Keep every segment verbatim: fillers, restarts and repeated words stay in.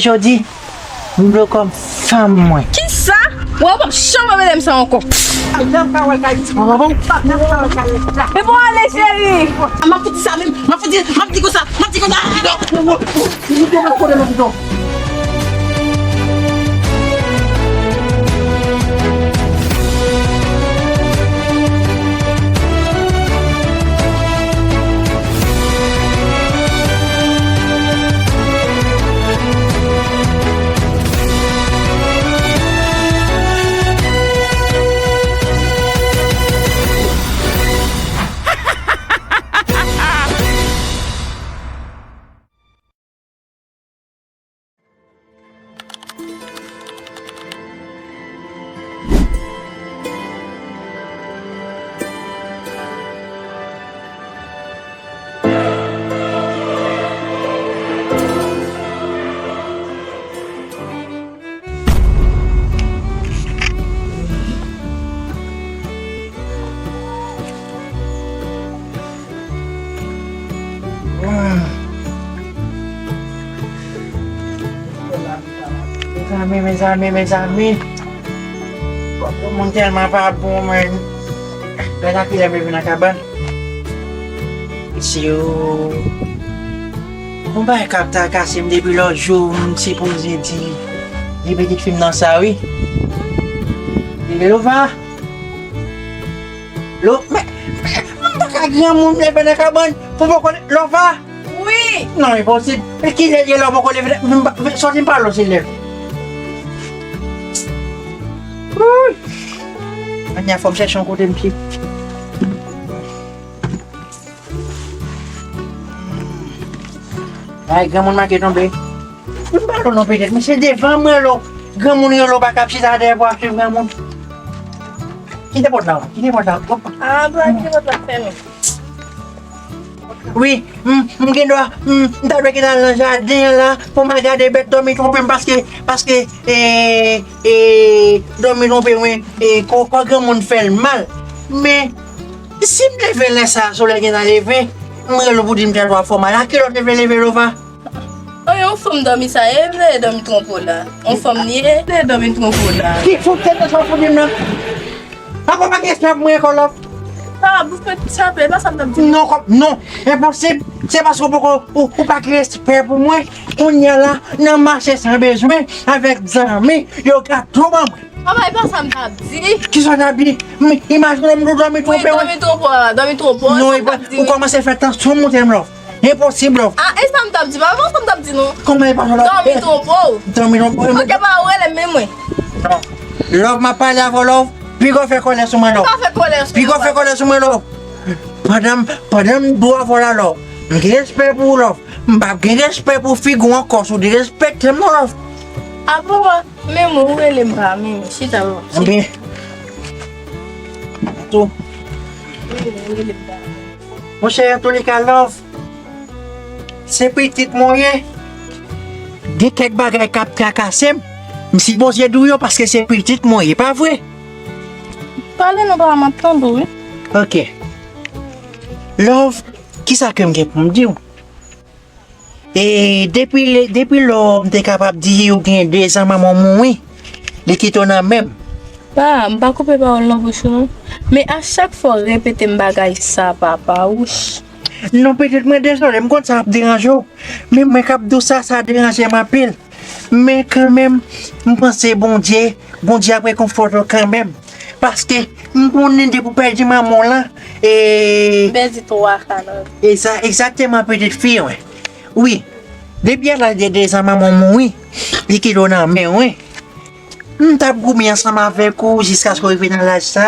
Jodi, m vle w kòm fanm mwen. Kisa? Wè, w p ap janm repete m sa ankò. Janm ka wè kay sa. Bon, bon. Janm ka wè kay sa. E bon, ale, cheri. M ap fouti sa menm. M ap fouti, m ap di konsa. M ap di konsa. Mezanmi, mezanmi, mezanmi. Kòm moun tèlman pa bon, men. Gad a kilè m rive nan kabann. Mesye yo. Yon bagay k ap trakase m depi lòt jou, m sipoze di, di pitit fi m nan sa, wi. Leve, Lova. Lo, men, men, m pa ka granmoun leve nan kabann pou poko le-, Lova. Wi. Non, enposib. Men kilè l ye la, w poko leve, m pa, men, sòti m pale w, silvouplè. Wouy. Anya, fò m chèche yon kote m ki. Ay, granmoun manke tonbe. M pa lo non, petèt, men se devan mwen lo. Granmoun yo lo pa kab chita dèyè pou ap swiv granmoun. Kite pòt la, kite pòt la. Hop. Ah, blan, kite pòt la fèmen. Wi, m, m gen dwa, m, m ta dwe gentan al nan jaden an la pou m al gade bèt dòmi twonpe m paske, paske, e, e, dòmi twonpe mwen, e, kò, kò granmoun fè l mal. Men, si m leve lè sa a, solèy gentan leve, m rele w pou di m tèl ou ap fè w mal. A kilè w te vle leve, Lova? Oye, yon fanm dòmi sa ye, m te dòmi twonpe w la. Yon fanm li ye, m te dòmi twonpe w la. Ki fout tèt sa w fout di m nan? Papa pa gen respè pou mwen ankò, Love. Papa, bouch mwen chape, e pa sa m t ap di. Non, kòm, non, enposib. Se paske w poko, ou, ou pa gen respè pou mwen. Kounye a la, nan mache san bezwen, avèk zanmi, yo ka tou ban mwen. Papa, e pa sa m t ap di. Kisa w t ap di? M, imajine m dòmi twonpe w. Wi, dòmi twonpe w, dòmi twonpe w. Non, e pa, ou kòmanse fè tansyon monte m, Love. Enposib, Love. Ah, e sa m t ap di, pa, pa sa m t ap di, non. Kòman e pa sa w t ap di? Dòmi twonpe w. Dòmi twonpe w. Ok, pa ou rele m, men mwen. Non. Love, m ap pale avè w, Love. Piga w fè kòlè sou mwen, Love. Pa fè kòlè sou mwen. Piga w fè kòlè sou mwen, Love. Pandan m, pandan m dou avè w la, Love. M gen respè pou ou, Love. M p ap gen respè pou figi w ankò, si w derespekte m, non, Love. Ah, papa, men mwen, ou rele m pa, men chita, Love. Ebyen. Tou. Wi, ou rele m pa. Monchè, antouleka, Love, se pitit mwen ye. Gen kèk bagay k ap trakase m. M sipoze di w yo paske se pitit mwen ye, pa vre? Pale non, papa, m ap tande w, wi. Ok. Love, kisa ke m gen pou m di w? E depi, depi lè w te kapab di ou gen de zan manman w mouri, li kite w nan men m. Pa, m pa koupe pawòl nan bouch ou non. Men a chak fwa w repete m bagay sa, papa, wouch. Non, pitit mwen, dezole, m konn sa ap deranje w. Men mwen k ap di w sa, sa deranje m anpil. Men kanmenm, m panse Bondye, Bondye ap rekonfòte w kanmenm. Paske m konnen depi w pèdi manman w lan, e. Pèdi twa kanan. E sa, egzakteman, pitit fi, wi. Wi. Depi a laj de dezan manman w mouri, li kite w nan men w, wi. M t ap goumen ansanm avèk ou jiskaske w rive nan laj sa,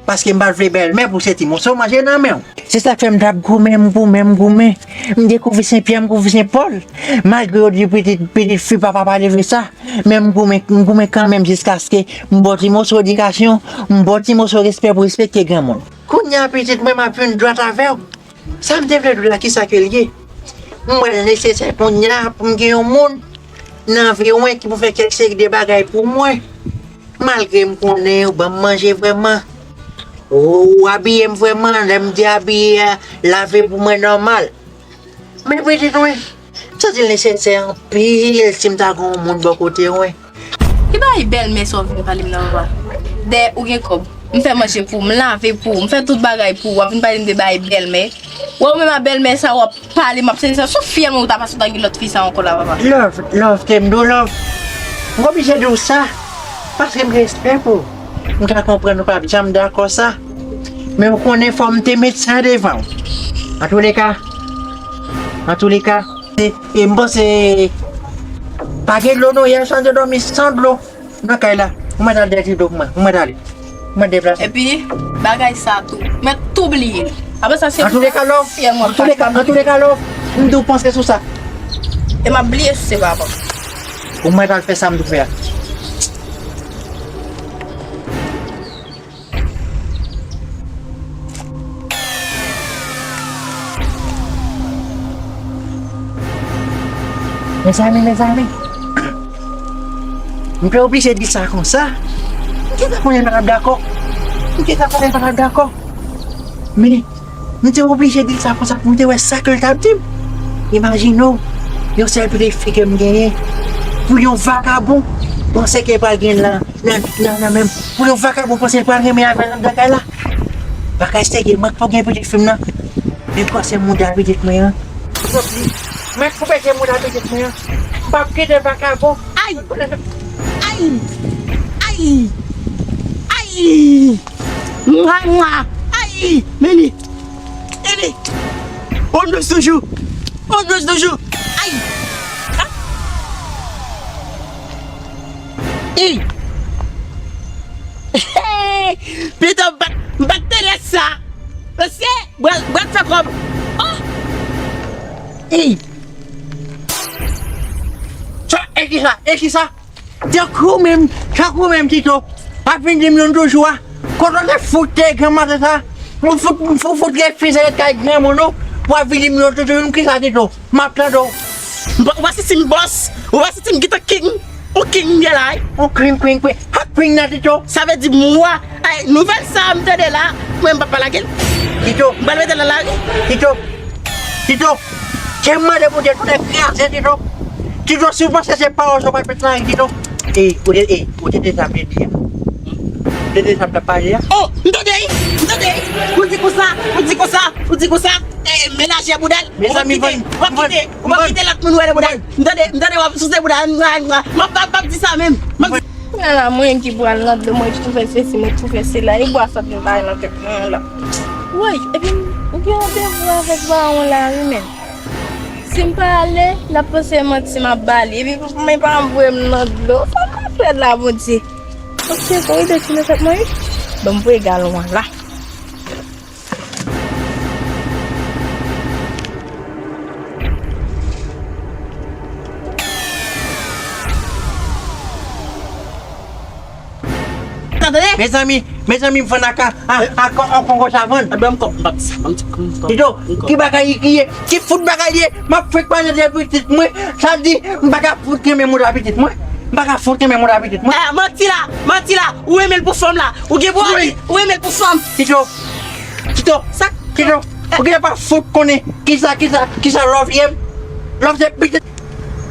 paske m pa t vle bèlmè pou se ti moso manje nan men w. Se sa k fè m t ap goumen, m goumen, m goumen. M dekouvri Sen Pyè, m dekouvri Sen Pòl. Malgre yo di pitit, pitit fi papa pa leve sa, men m goumen, m goumen kanmenm jiskaske m ba w ti moso edikasyon, m ba w ti moso respè pou respekte granmoun. Kounye a pitit mwen, m ap vin dwat avè w. Sa m te vle di w la, kisa ke l ye? M wè l nesesè kounye a pou m gen yon moun nan vi mwen ki pou fè kèk seri de bagay pou mwen. Malgre m konnen ou ban m manje vrèman, ou, ou abiye m vrèman, lè m di abiye a, lave pou mwen nòmal. Men pitit mwen, Santi l nesesè anpil si m ta gen yon moun bò kote mwen. Ki bagay bèlmè sa w vin pale m nan, papa? Dèyè ou gen kòb. M fè manje pou ou, m lave pou ou, m fè tout bagay pou ou, w ap vin pale m de bagay bèlmè. Wè ou menm a bèlmè sa w ap pale, m ap sezi sa. Sou fyèl mwen ou ta pase w ta gen lòt fi sa ankò la, papa. Love, love, Kendo, love. M oblije di w sa. Paske m gen respè pou ou. M ka konprann ou p ap janm dakò sa. Men ou konnen fò m te met sa devan w. Antouleka, antouleka, e, e m panse pa gen dlo non, yè swa te dòmi san dlo nan kay la. Ou mèt al dèyè ti dlo pou mwen, ou mèt ale. Ou mèt deplase. Epi, bagay sa tou, mèt tou bliye l. Apre sa, se antouleka, love, antouleka, antouleka, love, m di w panse sou sa. E m ap bliye sou se papa. Ou mèt al fè sa m di w fè a. Mezanmi, mezanmi. M te oblije di sa konsa. M te konnen pa t ap dakò. M te konnen pa t ap dakò. Men, m te oblije di sa konsa pou m te wè sa ke l t ap di m. Imajine w, yon sèl pitit fi ke m genyen, pou yon vakabon panse ke pral gen nan, nan, nan, nan men m. Pou yon vakabon panse l pral renmen avè l anndan kay la. Bagay serye, mwen k pou gen pitit fi m nan. Men kòse mouda pitit mwen an. Mwen koupe se mouda pitit mwen an. M p ap kite vakabon. Ay! Ay! Ay! Ay! Mwa, mwa! Ay! Meni! Meni! On dous toujou! On dous toujou! Ay! Ey! Pito, m pa t, m pa t tande sa. Mesye, bwè, bwè fè kòb. Oh! Ey! Sa, e kisa? E kisa? Tankou menm, tankou menm, Tito. Pa vin di m youn toujou a. Kote w te fout te gran maten sa? Ou fout, ou fout gen fizeye kay granmoun ou. W ap vin di m youn toujou, youn kisa, Tito? M ap tande w. Ou pa, ou pa santi m bòs? Ou pa santi m gentan king? Ou king m ye la, wi. Ou king, king, king. Ak king nan, Tito. Sa vle di m wa. Ay, nouvèl sa a m tande la, mwen m p ap pa lage l. Tito. M pral mete l nan lari. Tito. Tito. Se m mande Bondye tout kraze, Tito. Tito, si w panse se pawòl sa w pral mete nan lari, Tito. E, ou te, e, ou te tande sa m te di a? Ou te tande sa m t ap pale a? Oh, m tande, wi. M tande, wi. Ou di konsa, ou di konsa, ou di konsa. E, menajè bouda l. Mezanmi, ou p ap kite, ou p ap kite, ou p ap kite lòt moun wè nan bouda l. M tande, m tande w ap souse bouda l. M ap, m ap, m ap di sa menm. M ap di. Kounye a la, mwen ki pral nan dlo, mwen ki pou fè sesi, mwen ki pou fè sela. E bwa sòt m bay nan tèt mwen la. Woy, epi m gen yon devwa avèk bawon la, wi, men. Si m pa ale, l ap panse manti m ap ba li. Epi pou mwen pa voye m nan dlo. Sa m ap fè la, Bondye? Ok, bon ide ki nan tèt mwen, wi. Ban m voye galon an la. Tande? Mezanmi, mezanmi, m fann ak, ak, ak yon kongo savann. Ban m kòb, m p ap di sa, ban m ti kòb. Tito, ki bagay ki ye? Ki fout bagay ye? M ap fèk pale de pitit mwen. Sa di, m pa ka fout kenbe mouda pitit mwen. M pa ka fout kenbe mouda pitit mwen. Eh, manti la, manti la. Ou renmen l pou fanm la. Ou gen pou anvi, ou renmen l pou fanm. Tito, Tito, sa, Tito, ou gentan pa fout konnen kisa, kisa, kisa love ye. Love se pitit.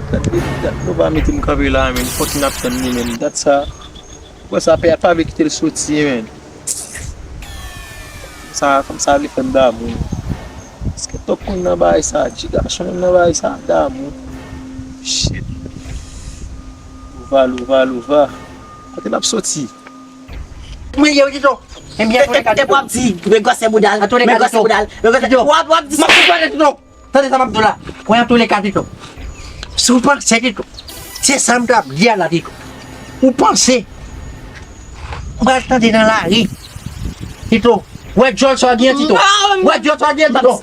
Dat, dat nou pa mete m kanpe la, men fòk n ap tann li menm. Dat sa, wè sa, pè a pa vle kite l soti, men. Sa, fanm sa vle fè m damou. Èske tok konn nan bagay sa, ti gason nan bagay sa, damou. Shit. Louva, louva, louva. Kote l ap soti? Mwen ye, Tito. Ebyen, e, e, e w ap di, men gwosè bouda l, men gwosè bouda l, men gwosè, w ap, w ap di sa. Tande sa m ap di w la. Wè, antouleka, Tito. Si w panse, Tito, se sa m t ap di a la, Tito. Ou panse m pral tande nan lari, Tito. Wè djòl sa w gen, Tito. Wè djòl sa w gen, Tito.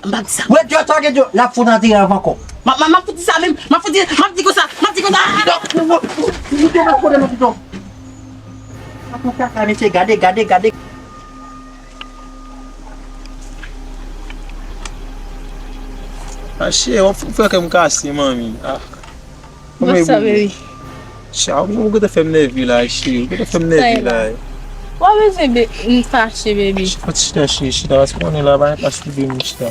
Wè djòl sa w gen, Tito. L ap fout antre anvan kò. M ap, m ap, m ap fout di sa menm. M ap fout di, m ap di konsa. M ap di konsa. Tito, ou, ou, ou, ou te nan kote nou, Tito. Ap yon kaka, mesye, gade, gade, gade. Ah, cheri, w ap fè kè m kase, manmi. Ah. What's up, baby? Cha, ou, ou gentan fè m nève la, cheri. Ou gentan fè m nève la. W ap bezwen be-, m fache, baby. Chita, chita, chita, chita. Paske konnen la, pa, pa sou de m, chita.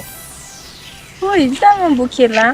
Woy, m tèlman bouke la.